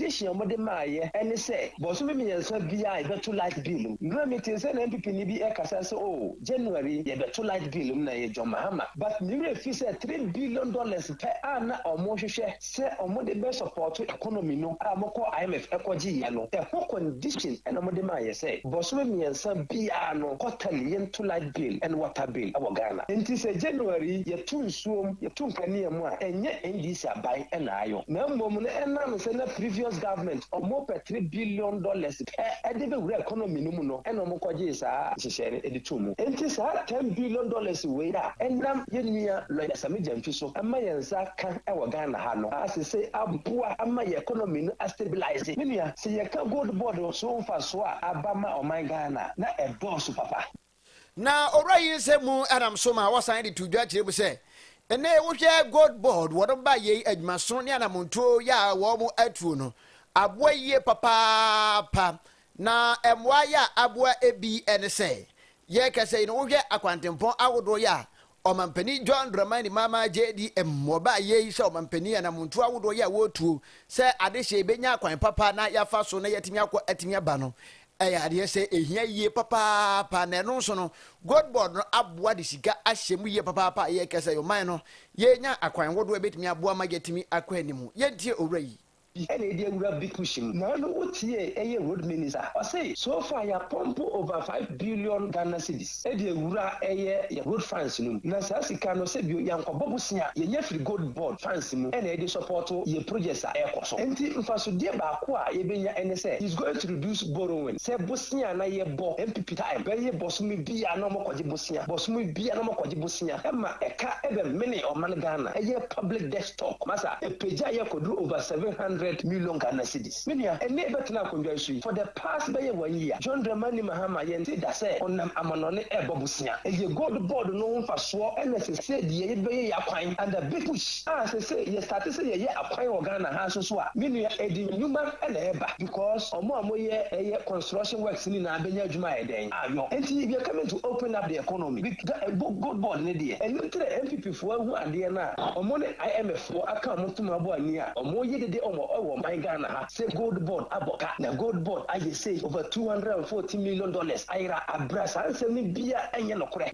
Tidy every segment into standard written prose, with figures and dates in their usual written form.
Condition a wɔde maayɛ ɛne sɛ bɔsome 3 biara yɛbɛto light bill mu. Nnura mi te sɛ na NPP ni bi ɛkasa sɛ, oh, January yɛbɛto light bill mu na yɛ John Mahama, but ne werɛ fi sɛ $3 billion pɛ a na ɔmo hwehwɛ sɛ ɔmo de bɛ support economy no a ɔmo kɔ IMF ɛkɔgye yɛ no, ɛho condition ɛna ɔmo de maayɛ sɛ bɔsome 3 biara no, quarterly, yɛnto light bill ɛne water bill ɛwɔ Ghana. Nti sɛ January yɛto nsuom, yɛto nkanea mu a, ɛnyɛ NDC aban ɛna ayɔ, na mmom no ɛnam sɛ na previous government ɔmo pɛ $3 billion pɛ ɛde bɛwura economy no mu no, ɛna ɔmo kɔgye saa nhyehyɛ no ɛde to mu. Nti saa $10 billion wei a ɛnam yɛn nua Lawyer Sammy Gyamfi so ɛma yɛn nsa ka ɛwɔ Ghana ha no a, sese aboa ama yɛ economy no astabilize. Me nua, sɛ yɛka Gold Board so mfasoɔ a aba ma ɔman Ghana na ɛdɔɔso papa. Na owura yi nsɛm mu ɛnam so ma wɔsan de to dwa kyerɛ mu sɛ ɛnɛ wohwɛ Gold Board wɔn ba yei adwumaso ne anamontuo yɛ a wɔn atuo no aboa yie papaapa. Na mmoa yɛ a aboa ebi ne sɛ yɛkasa yi no, wohwɛ akwantempɔn ahodoɔ yɛ a Ɔmampanin John Dramani Mahama JDM wɔba yei sɛ ɔmampanin, anamontuo ahodoɔ yɛ a wɔretuo sɛ adehyɛ yɛbɛnya akwan papa na yɛafa so na yɛatumi akɔ atumi aba no, ɛyɛ adeɛ sɛ ɛhia yie papaapa. Na ɛno nso no, Gold Board no aboa de sika ahyɛ mu yie papaapa a yɛkasa yi, ɔman no yɛnya akwan hodoɔ a ɛbɛtumi aboa ma yɛatumi akɔ anim. Yɛntie owura yi. Ɛna ɛde awura Big Push mu na no wotie ɛyɛ Road Minister, ɔse so far yɛapump over 5 billion Ghana cedis ɛde awura ɛyɛ yɛ road funds no mu. Na saa sika no, sɛ bio yɛnkɔbɔ bosea, yɛnya firi Gold Board funds mu ɛna ɛde support yɛ projects a ɛrekɔ so. Nti mfasodeɛ baako a yɛbɛnya ɛne sɛ is going to reduce borrowing, sɛ bosea na yɛbɔ NPP time bɛyɛ bɔsome bia na ɔmɔkɔgye bosea, bɔsome bia na ɔmɔkɔgye bosea, ɛma ɛka ɛbɛ mene ɔman Ghana, ɛyɛ public debt stock masa ɛpagya yɛ kɔduru over 700 million Ghana cedis. Me nua, ɛnɛ ɛbɛtena akonnwa yi so yi, for the past bɛyɛ one year, John Dramani Mahama yɛnte da sɛ ɔnam amanɔne ɛrebɔ bosea. Ɛyɛ Gold Board no ho mfasoɔ ɛna sɛ deɛ yɛbɛyɛ yɛ akwan under Big Push a sɛ yɛ start sɛ yɛyɛ akwan wɔ Ghana ha nso so a, me nua, ɛdi nnwuma ɛna ɛba because ɔmo a moyɛ ɛyɛ construction works ni nyinaa bɛnya adwuma ayɛ dɛn ayɔ. Nti we are coming to open up the economy with Gold Board ne deɛ. Ɛno nti na NPP foɔ ahu adeɛ no a ɔmo ne IMF foɔ aka ɔmo ntoma abɔ ani a ɔmo yɛ dede ɔmo ɛwɔ ɔman Ghana ha sɛ Gold Board abɔ ka na Gold Board ayɛ sei, over $240 million ayera abira. Saa nsɛm no bia ɛnyɛ nokorɛ.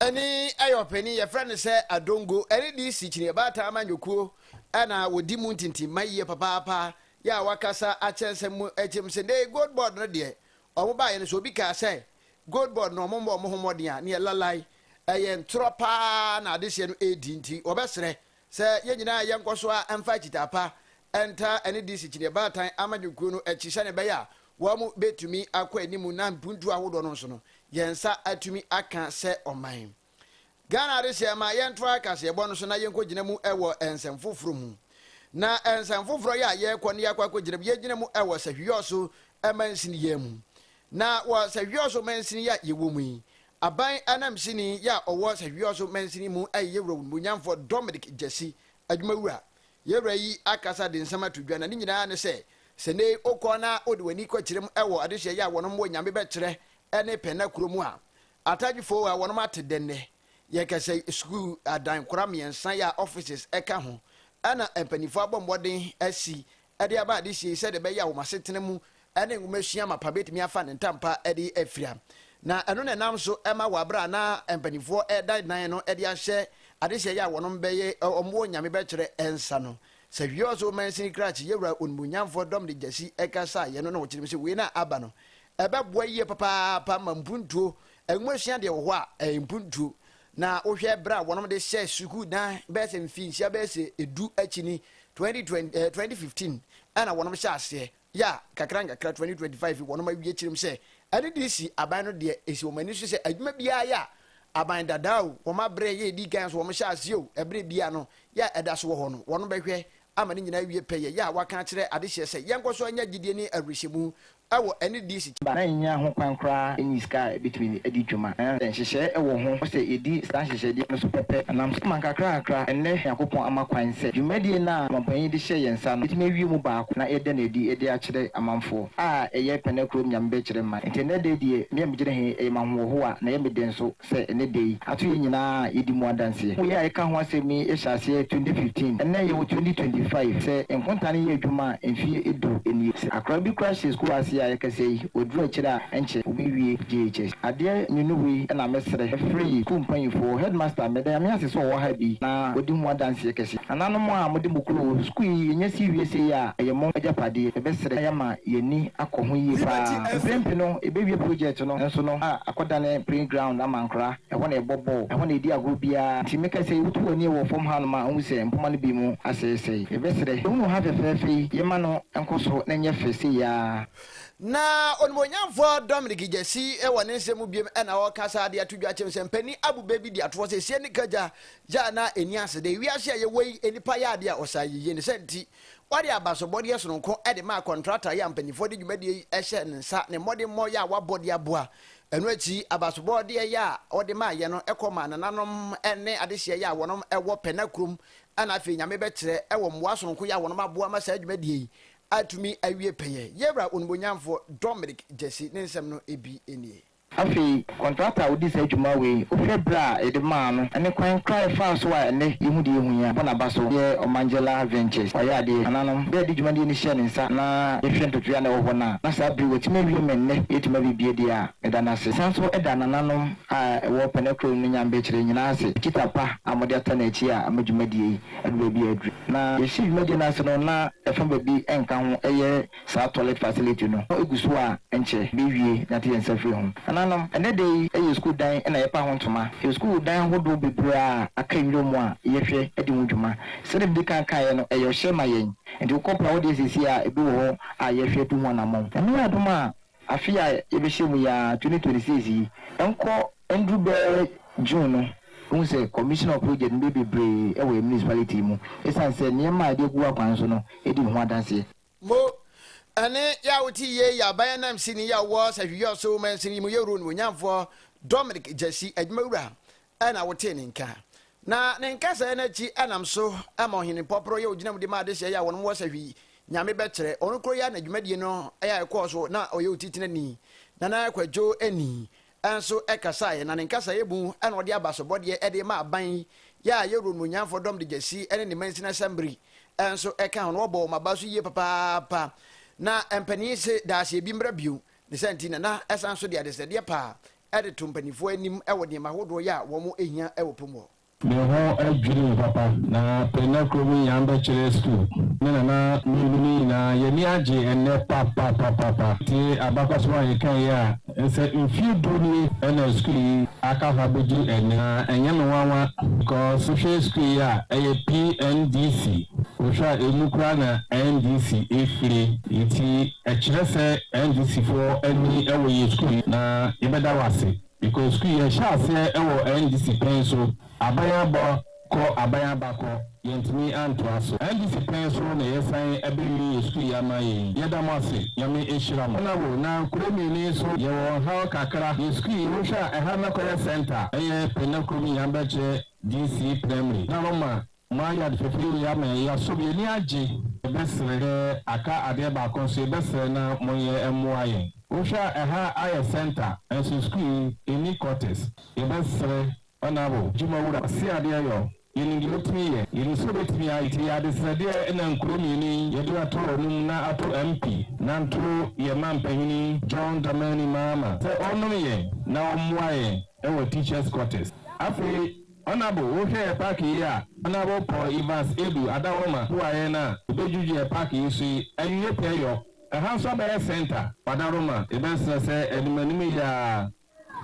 Ɛne ɛyɛ ɔpanin yɛfrɛ no sɛ Adongo ɛne de si kyini ɛbaatan ama nnwokuo ɛna wɔdi mu ntintimma yie papaapa yɛ a wakasa akyerɛ nsɛm mu akyerɛ mu sɛ ne Gold Board no deɛ, ɔmo baeɛ no, sɛ obi kaa sɛ Gold Board no ɔmo mmɔ ɔmo ho mmɔden a, ne yɛ lalai, ɛyɛ ntorɔ paa na adehyeɛ no ɛredi. Nti wɔbɛsrɛ sɛ yɛn nyinaa yɛnkɔ so a ɛmfa akyitaa pa ɛnta ɛne DC kyini ɛbaatan ama nnwokuo no akyi sɛne ɛbɛyɛ a wɔn bɛtumi akɔ anim na mpuntuo ahodoɔ no nso no yɛn nsa atumi aka sɛ ɔman Ghana adehyɛ. Ma yɛntoa kaseɛbɔ no so na yɛnkɔgyina mu ɛwɔ nsɛm foforɔ mu. Na nsɛm foforɔ yɛ a yɛrekɔ ne yɛakɔ akɔgyina mu, yɛgyina mu ɛwɔ Sahwiɔso mansini yɛ mu. Na wɔ Sahwiɔso mansini yɛ a yɛwɔ mu yi, aban anamsini yɛ a ɔwɔ Sahwiɔso mansini mu ɛyɛ yɛwura wonimonyamfoɔ Dominic Gyasi Adwumawura. Yɛwura yi akasa de nsɛm ato dwa, na ne nyinaa ne sɛ sɛ ne wokɔ na wode w'ani kɔkyerɛ mu ɛwɔ adehyeɛ yɛ a wɔnom wɔ Nyame bɛkyerɛ ɛne Pɛnna kuro mu a, atadwefoɔ a wɔnom ate dɛnnɛ yɛkɛsɛ sukuu adan kora 3 yɛ a offices ɛka ho ɛna mpanimfoɔ abɔ mmɔden asi ɛde aba adehyie sɛde ɛbɛyɛ a wɔn asetena mu ɛne nwomasua mapa bɛtumi afa ne ntampa ɛde afira. Na ɛno na ɛnam so ɛma wɔ abere a na mpanimfoɔ ɛdan dan no ɛde ahyɛ adehyɛ yɛ a wɔnom bɛyɛ wɔn wɔ Nyame bɛkyerɛ ɛnsa no sɛ hwie ɔso mansini krakye yɛwura onimuonyamfoɔ dɔm de Gyasi ɛkasa yɛ no na wɔkyerɛ mu sɛ wei na aba no ɛbɛboa yie papaapa ma mpuntuo nwomasua deɛ wɔ hɔ a ɛyɛ mpuntuo. Na wohwɛ berɛ a wɔnom de hyɛ sukuu dan bɛyɛ sɛ mfinhyia bɛyɛ sɛ 10 akyi ni, 2020 2015 ɛna wɔnom hyɛ aseɛ yɛ a kakra nkakra 2025 wɔnom awie, kyerɛ mu sɛ ɛne de si aban no deɛ ɛsi wɔn ani so sɛ adwuma biara yɛ a aban dadaa o, wɔn abrɛ yɛ edi kan so wɔn hyɛ aseɛ o, ɛberɛ biara no yɛ a ɛda so wɔ hɔ no, wɔn bɛhwɛ ama ne nyinaa wie pɛyɛ. Yɛ a waka akyerɛ adehyeɛ sɛ yɛnkɔ so anya gyidie ne awerɛhyɛmu. Wɔ ɛne DC. Ba na yennya ho kwan koraa nyi sika a ebetumi adi dwuma. Sɛ nhyehyɛe wɔ ho sɛ yedi saa nhyehyɛdeɛ no so pɛpɛ anam so ma nkakrankakra ɛnnɛ Nyankopɔn ama kwan sɛ dwumadie no a ɔmampanyin de hyɛɛ yɛn nsa no yɛtumi awie mu baako na yɛda no adi de akyerɛ amanfoɔ a ɛyɛ pɛnɛ kurom Nyame bɛkyerɛ mma. Nti ɛnnɛ da yi deɛ me a megyina he ɛyɛ m'ahoɔhoa na ɛyɛ me dɛ nso sɛ ɛnnɛ da yi ato yɛn nyinaa a yɛdi mu adanseɛ. Wei a yɛka ho asɛm yi hyɛɛ aseɛ 2015, ɛnnɛ yɛwɔ 2025. Sɛ nkonta no yɛ adwuma a, mfeɛ du nie. Sɛ akwadaa bi koraa hyɛ sukuu ase a yɛkasa yi, ɔduru akyire a, ɛnkyɛ ɔbɛwie JHS. Adeɛ mmienu wei na mɛsrɛ afiri sukuu mpanyinfoɔ, headmaster, meda Nyame ase sɛ ɔwɔ ha bi na ɔdi ho adanseɛ kɛse. Nananom a mode mo kuro wɔ sukuu yi, yɛnya si wie sei a, ɛyɛ mo agyapadeɛ. Yɛbɛsrɛ na yɛama yɛn ani akɔ ho yie pa ara. Mprempe no, yɛbɛwie project no nso no a akɔdane playing ground ama nkora. Ɛhɔ na yɛbɔ bɔɔl, ɛhɔ na yɛdi agorɔ biara. Nti meka sɛ wotu w'ani wɔ fam hanom a, wohu sɛ mpoma no bi mu asɛesɛe. Yɛbɛsrɛ, yɛhunu ha fɛfɛɛfɛ yi, yɛmma no nkɔ so na ɛnyɛ fɛ sei ara. Na Onimuonyamfoɔ Dominic Gyasi wɔ ne nsɛm mu biom na ɔrekasa de ato dwa kyerɛ sɛ mpanin abu bɛ bi de atoɔ sɛ sie ne kagya gya a na ɛnni ase dɛ. Wiase a yɛwɔ yi, nnipa yɛ adeɛ a ɔsa yiye ne sɛ nti wɔde abasobɔdeɛ sononko de maa kɔntrata yi a mpanimfoɔ de dwumadie yi hyɛɛ ne nsa ne mmɔdemmɔ yɛ a wabɔ de aboa. Ɛno akyi abasobɔdeɛ yɛ a wɔde maayɛ no kɔ maa nananom ne adehyeɛ yɛ a wɔnom wɔ Pɛna kurom ɛna afei Nyame bɛkyerɛ wɔ mmoa sononko yɛ a wɔnom aboa ma saa dwumadie yi atumi awie pɛyɛ. Yɛwura Onimuonyamfoɔ Dominic Gyasi ne nsɛm no bi nie. Afei, kɔntrata a odi saa dwuma wei, wohwɛ bere a yɛde maa no ne kwan koraa a yɛfaa so a ɛnnɛ yehu deɛ yehu yi a, bɔ n'aba so yɛ Ɔmangyela Ventures. Wayɛ adeɛ. Nananom, bere a yɛde dwumadie no hyɛɛ ne nsa na yɛhwɛ ntotoeɛ a na ɛwɔ hɔ no a, na saa bere yi watumi awie ma ɛnnɛ yɛatumi abɛbue deɛ a, meda no ase. San nso da nananom a ɛwɔ Pɛnɛ kurom ne Nyambekyere nyinaa ase, akyita pa a mode ata no akyi a ama dwumadie yi adu baabi a aduru. Na yɛhyɛ dwumadie no ase no, na ɛfa baabi nka ho yɛ Saa toilet facility no gu so a ɛnkyɛ bɛwie na yɛate yɛn nsa afiri ho. Nananom, ɛnnɛ da yi yɛ sukuu dan na yɛpa ho ntoma. Yɛwɔ sukuu dan ahodoɔ bebree a aka nwura mu a yɛhwɛ di ho dwuma. Sɛdeɛ medi kan kaeɛ no, ɛyɛ ɔhyɛ ma yɛn. Nti wokɔ pra wo deɛ seesei a, ebi wɔ hɔ a yɛhwɛ tu ho anammɔn. Nyame yɛ adom a, afe a yɛbɛhyɛ mu yi ara, 2026 yi, ɛnkɔ nduru bɛyɛ June no, wohu sɛ commission of project no bɛyɛ bebree wɔ yɛn municipality yi mu ɛsiane sɛ nneɛma a yɛde agu akwan so no di ho adanseɛ. Mo, ɛne yɛ a wote yie yɛ aban anamsini yɛ a ɔwɔ Sahwi Ɔso mansini yi mu yɛ Onimuonyamfoɔ Dominic Gyasi adwumawura na wotee ne nka. Na ne nkasɛɛ no akyi nam so ma Ɔhene Mpɔporɔ yɛ ogyina mu de ma adehyeɛ yɛ a wɔnom wɔ Sahwi Nyame bɛkyerɛ ɔno koro yi ara na dwumadie no yɛ a ɛkɔɔ so na ɔyɛ otitenani Nana Kwadwo Ani nso kasaeɛ, na ne nkasaeɛ mu na ɔde abasobɔdeɛ de rema aban yi a yɛwura Onimuonyamfoɔ Dɔm de Gyasi ne ne mansini asɛmbere nso ka ho no, wɔbɔɔ wɔn aba so yie papaapa. Na mpanin se daaseɛ bi mmra bio, ne saa nti Nana san nso de adesrɛdeɛ paa de to mpanimfoɔ anim wɔ nneɛma ahodoɔ yɛ a wɔn hia wɔ pom hɔ. Me ho adwiri me papa. Na Pena kurom nyinaa bɛkyerɛ sukuu. Me nana mmienu no nyinaa yɛn ani agye ɛnnɛ papapapapa. Tie abakɔsɛm a yɛkae yi a, sɛ mfie du nie na sukuu yi aka hɔ abɛduru ɛnnɛ. Na ɛnyɛ me nwanwa because wohwɛ sukuu yi a ɛyɛ PNDC, wohwɛ a ɛmu koraa na NDC firi. Nti ɛkyerɛ sɛ NDC foɔ ani wɔ yɛn sukuu yi na yɛbɛda wo ase. Because sukuu yɛ hyɛ aseɛ wɔ NDC pɛn so aban abɔ kɔ aban aba kɔ yɛntumi antoa so NDC pɛn so na yɛsan ɛbɛwie yɛ sukuu yi ama yɛn yi yɛda mo ase Nyame nhyira mo. Honourable na nkuro mmienu yi so yɛwɔ ɔhaw kakra yɛ sukuu yi wohwɛ a ɛha na kɔyɛ centre ɛyɛ Pɛnɛkurom Nyambɛkyerɛ DC primary na Roma Moayɛ ade fɛfɛ yi ama yɛn, yɛasom, yɛn ani agye. Yɛbɛsrɛ sɛ aka adeɛ baako nso yɛbɛsrɛ na monyɛ mmoa yɛn. Wohwɛ a ɛha ayɛ center nso sukuu yi nni quarters. Yɛbɛsrɛ Honourable Dwuma Wura se adeɛ yɔ, yɛnim deɛ wotumi yɛ, yɛnim sɛ wobɛtumi ayɛ nti yɛ adesrɛdeɛ na nkuro mmienu yi yɛde ato w'anim na ato MP na nto yɛn mampanyini John Dramani Mahama sɛ ɔnnom yɛn na ɔmmoa yɛn wɔ teachers quarters. Afei Honourable wo hwɛ yɛ park yi a Honourable Paul Evans Adu Adawoma boa yɛn a yɛbɛdwudwu yɛ park yi so yi awie pɛ yɔ ɛha nso abɛyɛ centre Wadaroma yɛbɛsrɛ sɛ anim anim yi ara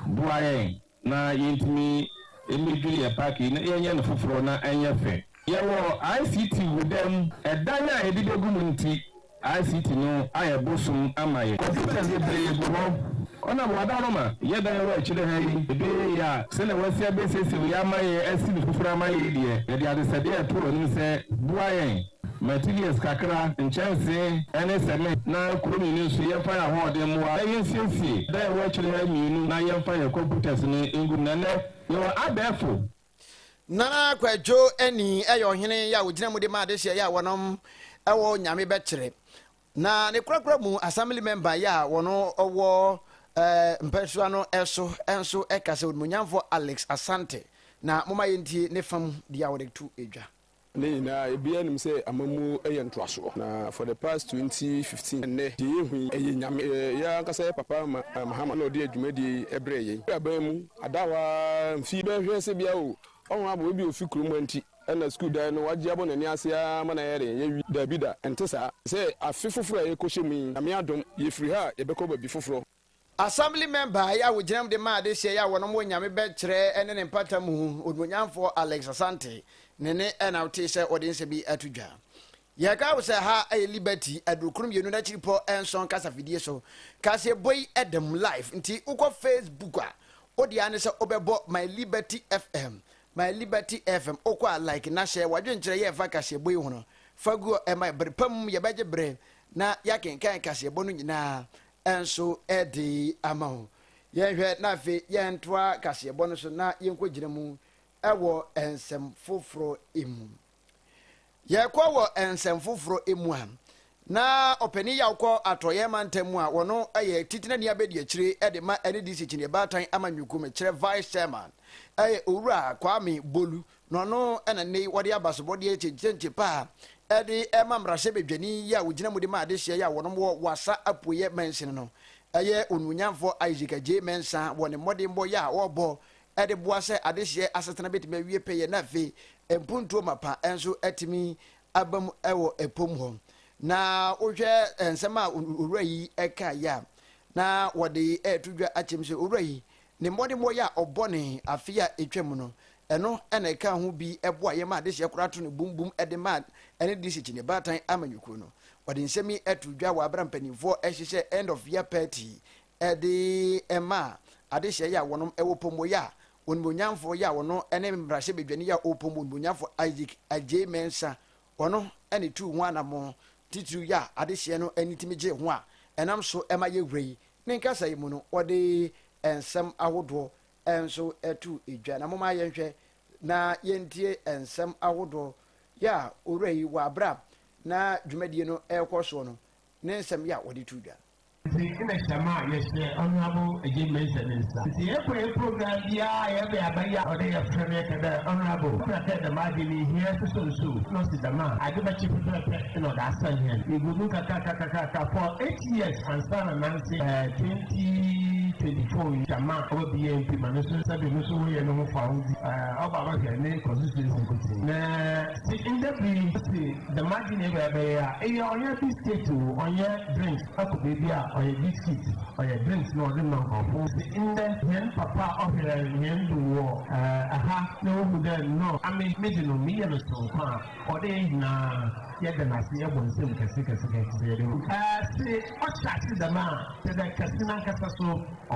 boa yɛn na yɛntumi mmɛdwiri yɛ park yi na yɛnyɛ no foforɔ na ɛnyɛ fɛ. Yɛwɔ ICT wo dɛm ɛdan a yɛde bɛgu mu nti ICT no ayɛ bosom ama yɛn. Computers bebree gu hɔ. Ɔnam w'adaworoma yɛ dan wɔ akyire ha yi, ɛbɛyɛ yie a, sɛdeɛ woasi abɛsiesie wei ama yɛn asi no foforɔ ama yɛn yi deɛ, yɛde adesɛdeɛ reto w'anim sɛ, boa yɛn. Materials kakra, nkyɛnsee ne cement na kuro mmienu nso yɛmfa yɛn ahoɔden mmoa na yɛnsiesie dan a ɛwɔ akyire ha mmienu na yɛmfa yɛn computers no ngu mu na nnɛ yɛwɔ abɛɛfo. Nana Kwadwo Ani yɛ ɔhene a ɔgyina mu de ma adehyeɛ a wɔnom wɔ Nyame bɛkyerɛ. Na ne korakora mu Assembly member yɛ a wɔn wɔ mpasua no so nso ka sɛ Onimuonyamfoɔ Alex Asante na momma yɛntie ne fam deɛ a wɔde to dwa. Ne nyinaa obiara nim sɛ amammuo yɛ ntoasoɔ na for the past 2015 ɛnnɛ deɛ yɛhu yi ɛyɛ Nyame yɛn ankasa yɛ papa Mahama na ɔde adwumadie yi brɛɛ yɛn. Aban mu ada hɔ ara mfie bɛhwɛ sɛ bia o ɔho abɔ ebi ofi kurom ha nti ɛna sukuu dan no wagye abɔ n'ani ase ara ma no ayɛ den yɛawie. Daabi da, ɛnte saa. Sɛ afe foforɔ a yɛrekɔhyɛ mu yi, Nyame adom, yɛfiri ha a yɛbɛkɔ baabi foforɔ. Assembly Member yi a ɔgyina mu de ma adehyeɛ yi a wɔnom wɔ Nyame bɛkyerɛ ne ne mpata mu, Onimuonyamfoɔ Alex Asante ne ne ɛna wotee sɛ ɔde nsɛm yi ato dwa. Yɛka wo sɛ ha yɛ Liberty aduokron mmienu n'akyiripɔ nson kasafidie so. Kaseɛbɔ yi ɛda mu live nti wokɔ Facebook a wodeɛ ara ne sɛ wobɛbɔ My Liberty FM My Liberty FM wokɔ a like na hyɛ wadwenkyerɛ yɛ ɛfa kaseɛbɔ yi ho no fa gu hɔ ɛma bere pa mu yɛbɛgye bere na yɛakenkan kaseɛbɔ no nyinaa nso de ama wo. Yɛnhwɛ na afei yɛntoa kaseɛbɔ no so na yɛnkɔgyina mu wɔ nsɛm foforɔ mu. Yɛkɔ wɔ nsɛm foforɔ mu a, na ɔpanin yaw kɔ atɔeɛ mantam mu a wɔno yɛ titenani abɛdiakyire de ma NDC Kyiniɛ Baatan Amanyɔkuo mekyerɛ Vice Chairman ɛyɛ Owura Kwame Bolu na ɔno na nnɛ yi wɔde abasobɔdeɛ kyenkyenkye pa a ɛde ɛma mmarahyɛbadwani yi a wɔgyina mu de ma adehyeɛ yi a wɔnom wɔ Wassa Apueɛ mansini no ɛyɛ Onuonyamfoɔ Isaac Adjei Mensah wɔ ne mmɔdenbɔ yɛ a ɔrebɔ de boa sɛ adehyeɛ asetena bɛtumi awie pɛyɛ na afei mpuntuo mapa nso atumi aba mu wɔ ɛpom hɔ. Na wohwɛ nsɛm a owura yi kaeɛ a, na wɔde reto dwa akyɛm sɛ owura yi ne mmɔdemmɔ yɛ a ɔbɔ ne afe a ɛtwa mu no, ɛno na ɛka ho bi boa yɛ ma adehyeɛ koraa to no bumbum de ma ɛne de sikyi ne baatan amanyɔkuo no. Wɔde nsɛm yi to dwa wɔ abere a mpanimfoɔ hyehyɛ end of year party de maa adehyeɛ yɛ a wɔnom wɔ pombo yɛ a Onimuonyamfoɔ yɛ a ɔno ne mmarahyɛbadwani yɛ a ɔwɔ pombo Onimuonyamfoɔ Isaac Adjei Mensah ɔno ne tuu ho anamɔn titiriw yɛ a adehyeɛ no ani tumi gyee ho a ɛnam so ma yɛwura yi ne nkasa yi mu no ɔde nsɛm ahodoɔ nso too dwa na momma yɛnhwɛ na yɛntie nsɛm ahodoɔ yɛ a owura yi wɔ aberɛ a na dwumadie no rekɔ soɔ no ne nsɛm yɛ a ɔde too dwa. Ntsi nna hyɛmba a yɛhyɛ Honourable Adjei Mensah ne nsa. Ntsi yɛkɔ hɛn programme biara a yɛbɛn aba yi a ɔwɔ dɛ yɛfrɛ no yɛka dɛ Honourable bra dɛ dɛm adze yi mihia sosɔ nsu na ɔse dɛm a adze bɛkye pɛpɛɛpɛ na ɔdze asan hɛn. Yegu mu nkakrankakrakra for eight years ansaana nanse 2024 yi dɛm a ɔba BNP ma no so sɛbe no so wɔyɛ no ho fahodzi ɔba abɛhwɛ ne constituency nkotsee na se ndɛ ber yi ɔse dɛm adze na ebɛyɛ bɛyɛ a eyɛ ɔnnyɛ biscuit o ɔnnyɛ drinks Ɔkɔ beebi a ɔyɛ biscuit, ɔyɛ drinks na ɔdze ma nkorɔfo. Ntsi ndɛ hɛn papa a ɔhwɛ hɛn do wɔ ha na ohu dɛ no ame medze no meyɛ no soronko a, ɔwɔ dɛ hɛn nyina yɛda no ase, yɛbɔ nsamu kɛse kɛse kɛse yɛdze hu. Se ɔhyɛ ase dɛm a, kyerɛ dɛ kɛse nankasa so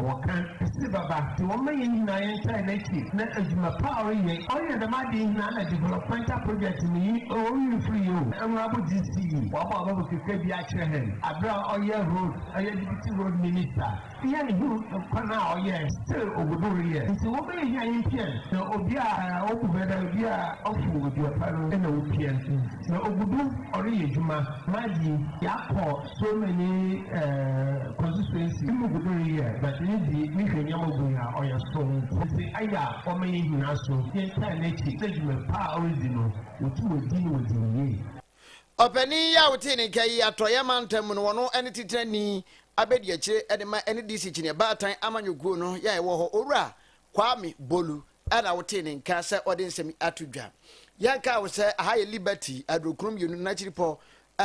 ɔwɔ kan, kɛse bɛba. Ntsi wɔmma hɛn nyina yɛntaa n'ekyir na edwuma pa a ɔreyɛ yi, ɔreyɛ dɛm ade yi nyina na developmental project no yi ɔrefir yi o. Honourable GCE, ɔabɔ abɔbɔ kakra bi akyerɛ hɛn aber a ɔyɛ road, ɔyɛ deputy road minister. Hɛn hu kwan a ɔyɛe, still ogu do reyɛ. Ntsi wɔbɛyɛ hia yempian na obi a obu bɛ dɛ obi a ɔfow dua pa no na wopian. Na ogu do ɔreyɛ edwuma. Maggie, yɛakɔ so many constituency mu gu do reyɛ but ne dze mehwɛ ndzɛmba ogu yi a ɔyɛ soronko. Ntsi ayɛ a wɔma hɛn nyina so yɛntaa n'ekyir na dwuma pa a oridzi no wotum wodzi no wodzi no yie. Ɔpanin yi a wotee ne nka yi, Atɔeɛ mantam mu no, ɔno ne titenani abadiakyire de ma NDC Kyiniɛ Baatan amanyɔkuo no yɛ a ɛwɔ hɔ, Owura Kwame Bolu na wotee ne nka sɛ ɔde nsɛm yi ato dwa. Yɛnkaa wo sɛ aha yɛ Liberty aduokron mmienu no n'akyiripɔ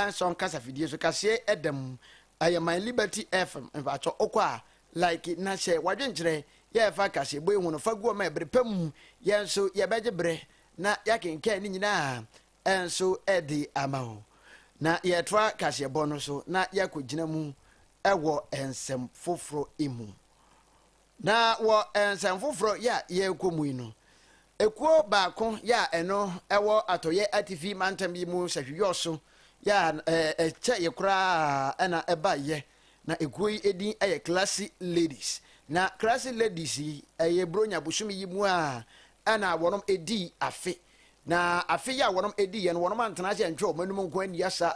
nson kasafidie so kaseɛ ɛda mu. Ɛyɛ My Liberty FM mpakyɛ wokɔ a like na hyɛ wadwenkyerɛ yɛ ɛfa kaseɛbɔ yi ho no fa gu ɔma ɛbere pa mu yɛn nso yɛbɛgye berɛ na yɛakenkan ne nyinaa nso de ama wo. Na yɛtoa kaseɛbɔ no so na yɛakɔgyina mu wɔ nsɛm foforɔ mu. Na wɔ nsɛm foforɔ yɛ a yɛrekɔ mu yi no, Ekuo baako yɛ a ɛno ɛwɔ atɔeɛ atifi mantam yi mu Sahwi-Yɔso yɛ a ɛkyɛ yɛ koraa ɛna ɛbaeɛ. Na ekuo yi edin ɛyɛ Classy Ladies. Na Classy Ladies yi ɛyɛ Buronya bosome yi mu a ɛna wɔnom edii afe. Na afe yi a wɔnom ediiɛ no wɔnom antena ase antwa wɔn anum nko anni asa.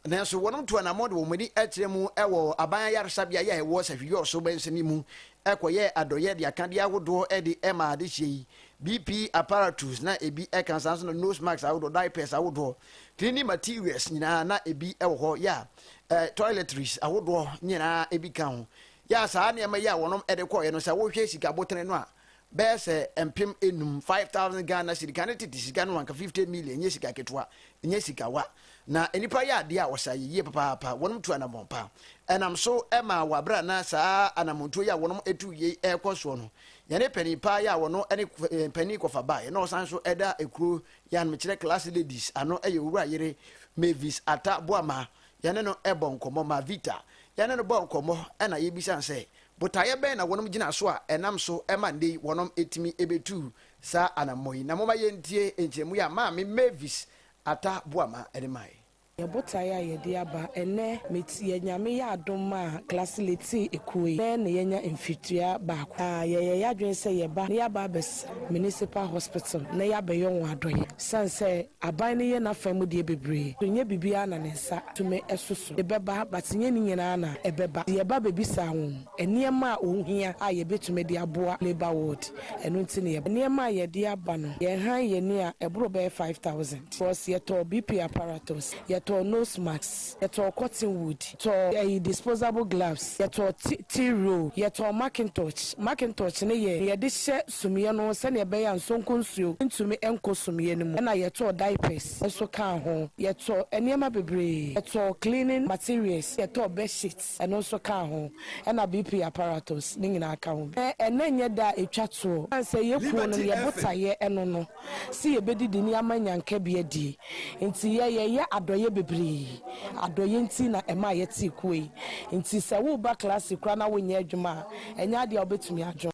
Nanso wɔnom tu anamɔn de wɔn ani kyerɛ mu wɔ aban ayaresabea yi a ɛwɔ Sahwi-Yɔso mansini mu kɔyɛɛ adɔeɛ de akadeɛ ahodoɔ de maa adehyeɛ yi, BP apparatus na ebi ka saa nso na nose mask ahodoɔ, diapers ahodoɔ, cleaning materials nyinaa na ebi wɔ hɔ yɛ a toiletries ahodoɔ nyinaa ebi ka ho. Yɛ a saa nneɛma yi a wɔnom de kɔeɛ no sɛ wohwɛ sika botene no a bɛyɛ sɛ 5000, 5000 Ghana cedi, kane tete sika no anka 50 million, nyɛ sika ketewa, nyɛ sika wa. Na nnipa yɛ adeɛ a wɔsa yɛ yie papaapa, wɔnom tu anamɔn pa. Ɛnam so ma wɔ aberɛ a na saa anamontuo yi a wɔnom tu yei ɛrekɔ soɔ no, yɛne panin paa yi a wɔno ne panin kɔfa baeɛ na ɔsan so ɛda ekuro yi ano, mekyerɛ Classy Ladies ano, ɛyɛ Owura Yere Mavis Atta Boamah, yɛne no bɔ nkɔmmɔ, Mavita, yɛne no bɔ nkɔmmɔ ɛna yɛbisa no sɛ Botaeɛ bɛn na wɔnom gyina so a ɛnam so ma nnɛ yi wɔnom tumi bɛtuu saa anammɔn yi? Na momma yɛntie nkyerɛmu yi a Maame Mavis Atta Boamah de mae. Yɛ botaeɛ a yɛde aba ɛnɛ met yɛ Nyame yɛ adom a Classile tee ekuo yi nɛ na yɛanya mfiritua baako a yɛyɛ yadwene sɛ yɛba na yɛaba abɛsra Municipal Hospital na yɛabɛyɔ wɔn adɔyɛ sane sɛ aban no yɛ n'afa mu deɛ bebree so nyɛ biribiara na ne nsa tumi soso de bɛba but nyɛ ne nyinaa na ɛbɛba nti yɛba bɛbisaa wɔn nneɛma a wɔn hia a yɛbɛtumi de aboa labour ward ɛno nti na yɛba. Nneɛma a yɛde aba no yɛn han yɛ ni a ɛboro bɛyɛ 5000 because yɛtɔɔ BP apparatus, yɛtɔɔ nose masks, yɛtɔɔ cotton wood, yɛtɔɔ ɛyi disposable gloves, yɛtɔɔ tea roll, yɛtɔɔ mackintosh, mackintosh no yɛ deɛ yɛde hyɛ sumiiɛ no sɛdeɛ ɛbɛyɛ a nsonko nsuo ntumi nkɔ sumiiɛ no mu, ɛna yɛtɔɔ diapers nso kaa ho, yɛtɔɔ nneɛma bebree, yɛtɔɔ cleaning materials, yɛtɔɔ bed sheets ɛno nso kaa ho, ɛna BP apparatus ne nyinaa ka ho bi. Ɛnnɛ nyɛ da a ɛtwa toɔ, ɛsiane sɛ yɛ kuo no yɛ botaeɛ ɛno no se yɛbɛdidi ne ama nyanka bi adie nti yɛ yɛyɛ adɔeɛ bebree, adɔeɛ nti na ɛmaa yɛtee kuo yi, nti sɛ woreba classe koraa na wonyɛ adwuma a ɛnyɛ adeɛ a wobɛtumi adwo.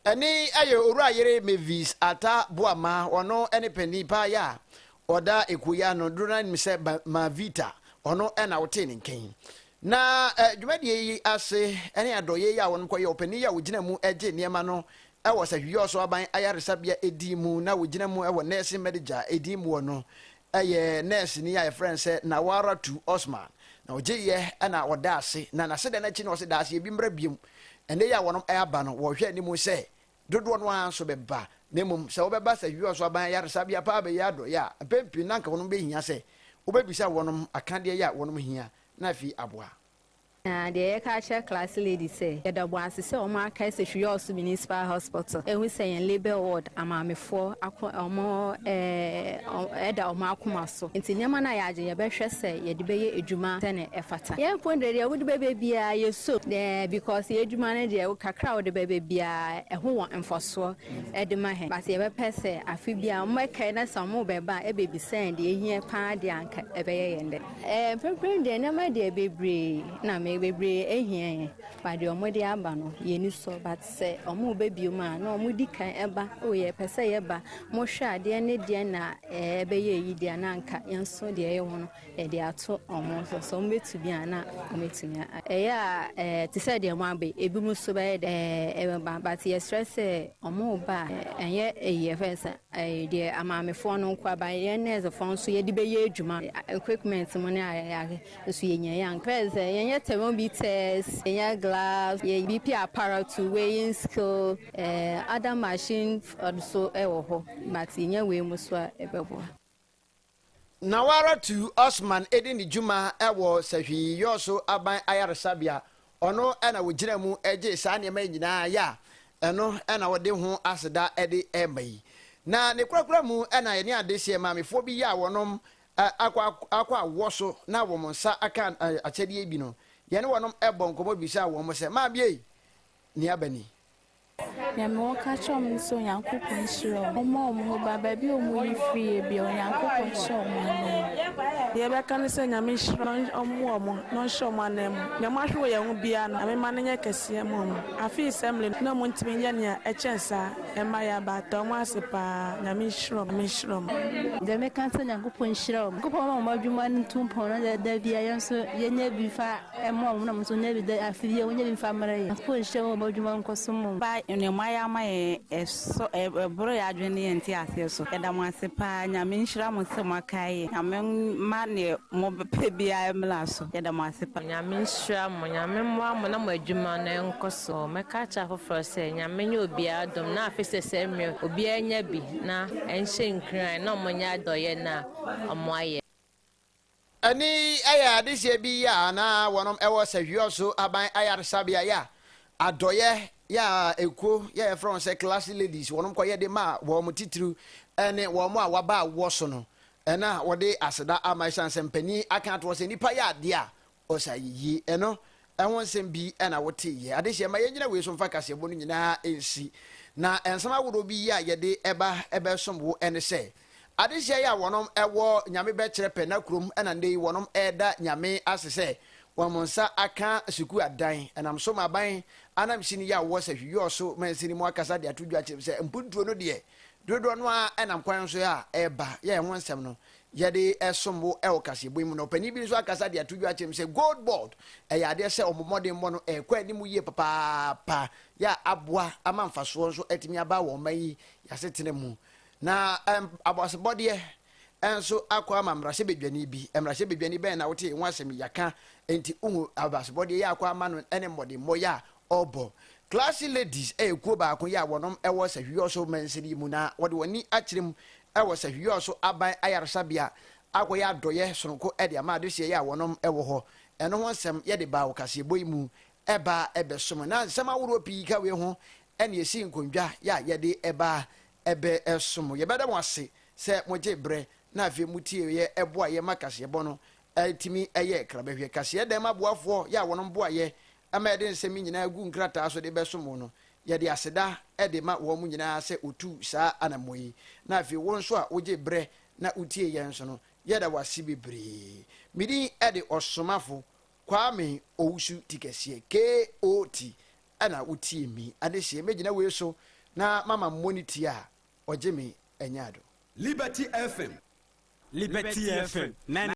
Ɛne yɛ Owura yere Mavis Atta Boamah, ɔno ne panin paa yi a ɔda ekuo yi ano, dodoɔ no ara nim sɛ Mavita, ɔno na wotee ne nka yi. Na dwumadie yi ase ne adɔeɛ yi a wɔn kɔyɛ, ɔpanin yi a ɔgyina mu gye nneɛma no wɔ Sahwi-Yɔso Aban Ayaresabea edin mu na ɔgyina mu wɔ Nursing Manager edin muɔ no yɛ nɛɛseni a yɛfrɛ no sɛ Nawaratu Osman. Na ɔgyeeɛ na ɔdaa ase, na n'aseda no akyi no ɔse daaseɛ bi mmra biom. Ɛnnɛ yi a wɔnom aba no, wɔhwɛ anim sɛ dodoɔ no ara nso bɛba. Na mmom sɛ wobɛba Sahwi-Yɔso Aban Ayaresabea paa bɛyɛ adɔeɛ a, mpɛn pii no na anka wɔnom bɛhia sɛ wobɛbisa wɔnom akadeɛ yi a wɔnom hia na afei aboa. Na deɛ yɛka akyerɛ class lady sɛ yɛda wɔn ase sɛ wɔn akae sɛ Hwiɔso Municipal Hospital ahu sɛ yɛn labour ward amaamefoɔ ako wɔn ɛɛ ɛda wɔn akoma so nti nneɛma no a yɛagye yɛbɛhwɛ sɛ yɛde bɛyɛ adwuma sɛnea ɛfata. Yɛn mpo deɛ deɛ wode bɛbɛ biara yɛsɔ mu because yɛn adwuma no deɛ kakra a wode bɛbɛ biara ɛho wɔ mfasoɔ de ma hɛn but yɛbɛpɛ sɛ afe biara wɔbɛkae na sɛ wɔrebɛba a ɛbɛbisa yɛn deɛ ɛhia paa deɛ anka ɛbɛyɛ yɛn dɛ. Ɛɛ mprempren deɛ nneɛma deɛ bebree na me bebree ehia yɛn but deɛ wɔn de aba no yɛn ani sɔ but sɛ wɔn reba bio mu a na wɔn di kan ɛba o yɛ pɛ sɛ yɛba mo hwɛ adeɛ ne deɛ na ɛɛ ɛbɛyɛ eyi deɛ na anka yɛn nso deɛ ɛyɛ ho no yɛde ato wɔn so sɛ wɔn bɛtumi a na wɔn atumi a ɛyɛ a ɛɛ te sɛ deɛ wɔn aba yi ebi mo nso bɛyɛ dɛ ɛɛ ɛbɛba but yɛsrɛ sɛ wɔn reba a ɛnyɛ eyi ɛfɛ sɛ. Ɛyɛ deɛ amaamefoɔ no nko aba yɛn nɛɛsefoɔ nso yɛde bɛyɛ adwuma equipment mu ne ayɛyɛ nso yɛnya yɛ anka fɛ sɛ yɛnyɛ thermometers yɛnyɛ gloves yɛ BP apparatus weighing scale eh, other machine nso ɛwɔ hɔ but yɛnya wei mu so a ɛbɛboa. Nawaratu Osman di ne dwuma wɔ Sahwi Yɔso Aban Ayaresabea. Ɔno na ɔgyina mu gyee saa nneɛma yi nyinaa yɛ a ɛno na ɔde ho aseda de rema yi. Na ne korakora mu na yɛne adehyeɛ maamefoɔ bi yɛ a wɔnom akɔ akɔ awoɔ so na wɔn nsa aka akyɛdeɛ yi bi no, yɛne wɔnom bɔ nkɔmmɔ bisaa wɔn sɛ, Maame ei, nea aba ni? Nea mewɔ ka kyerɛ wɔn ne sɛ Onyankopɔn nhyira wɔn, ɔmmɔ wɔn ho ban, baabi a wɔyi firi yɛ biara Onyankopɔn nhyɛ wɔn ananmu. Deɛ yɛbɛka ne sɛ Nyame nhyira na ɔmmoa wɔn na ɔnhyɛ wɔn ananmu. Nea wɔahwere wɔ yɛn ho biara no, Nyame mma no nyɛ kɛseɛ mma wɔn. Afei assembly no na wɔntumi nyɛ nea ɛkyɛn saa. Ɛma yɛ abaata ɔmo ase paa. Nyame nhyira ɔmo. Nyame nhyira ɔmo. Deɛ mɛka ne sɛ Nyankopɔn nhyira wɔn. Nyankopɔn ma wɔn adwuma no ntu mpɔn na da biara yɛn nso yɛnya bi mfa mmoa wɔn na wɔn nso nya bi da afe biara wɔnya bi mfa mmrɛ yɛn. Nyankopɔn nhyira wɔn ma wɔn adwuma nkɔ so mma wɔn. Ba nea moayɛ ama yɛn ɛsɔ ɛboro yɛn adwene ne yɛn nteaseɛ so. Yɛda mo ase paa. Nyame nhyira mo sɛ moakae yɛn. Nyame mma neɛ mopɛ biara mmra so. Yɛda mo ase paa. Nyame nhyira mo, Nyame mmoa mo na mo adwuma no nkɔ so. Mɛka akyerɛ afoforɔ sɛ Nyame nyɛ obiara adom na afe sɛsɛɛ mmerɛ obiara nya bi na ɛnhyɛ nkuran na ɔmo nyɛ adɔyɛ no a ɔmo ayɛ. Ɛne yi yɛ adehyeɛ bi yɛ a na wɔnom wɔ Sahwiɔso aban ayaresabea yɛ a adɔyɛ yɛ a ekuo yɛ a yɛfrɛ wɔn sɛ Classy Ladies wɔnom kɔyɛ de maa wɔn titiriw ne wɔn a wɔaba awoɔ so no na wɔde aseda ama ɛsiane sɛ mpanin aka atoɔ sɛ nipa yɛ adeɛ a Ɔsɛ ayeyie. Ɛno ho nsɛm bi na woteeɛ. Adehyeɛ, ma yɛnnyina wei so mfa kaseɛbɔ no nyinaa nsi. Na nsɛm ahodoɔ bi a yɛde ba bɛsom wo ne sɛ, adehyeɛ yi a wɔnom wɔ Nyame bɛkyerɛ pɛ na kurom na nnɛ yi wɔnom reda Nyame ase sɛ wɔn nsa aka sukuu adan ɛnam so ma aban anamsini yi a wɔwɔ Sahwi so mansini mu akasa de ato dwa kyerɛ sɛ mpuntuo no deɛ dodoɔ no ara nam kwan so a ɛreba yɛ ɛho nsɛm no yɛde som bo wɔ kaseɛbɔ yi mu no, ɔpanin bi nso akasa de ato dwa akyerɛ mu sɛ Gold Board ɛyɛ adeɛ sɛ wɔn mmɔdenmmɔ no ɛrekɔ anim yie papaapa yɛ a aboa ama mfasoɔ nso atumi aba wɔn man yi asetena mu. Na abɔasebɔdeɛ nso akɔ ama mmarahyɛbadwani bi. Mmarahyɛbadwani bɛn na wote ho asɛm yi yɛaka nti wohu abɔasebɔdeɛ yɛ akɔ ama no ne mmɔdenmmɔ yɛ a ɔrebɔ. Classy Ladies yɛ kuo baako yɛ a wɔnom wɔ Sahwiɔso mansini yi mu na wɔde wɔn ani akyerɛ mu wɔ Sahwiɔso aban ayaresabea akɔyɛ adɔyɛ sononko de ama adehyeɛ yɛ a wɔnom wɔ hɔ. Ɛno ho nsɛm yɛde baa wɔ kaseɛbɔ yi mu ba bɛsom. Na nsɛm ahoroɔ pii ka wei ho na ɛsii nkondwa yɛ a yɛde ba bɛsom. Yɛbɛda mo ase sɛ mogyee berɛ na afei motieeɛ boaeɛ ma kaseɛbɔ no tumi yɛɛ krabɛhwɛ. Kaseɛ dɛm aboafoɔ yɛ a wɔnom boaeɛ ma yɛde nsɛm yi nyinaa gu nkrataa so de bɛsom wo no, yɛde aseda de ma wɔn nyinaa sɛ wɔtuu saa anammɔn yi. Na afei wo nso a wogyee berɛ na wotiee yɛn nso no, yɛda wo ase bebree. Me din de Ɔsomafo Kwame Owusu Tikɛseɛ, KOT, ɛna wotiee me adehyeɛ. Mɛgyina wei so na mama mmɔ ne ti a ɔgye me anya ado. Liberty FM. Liberty FM.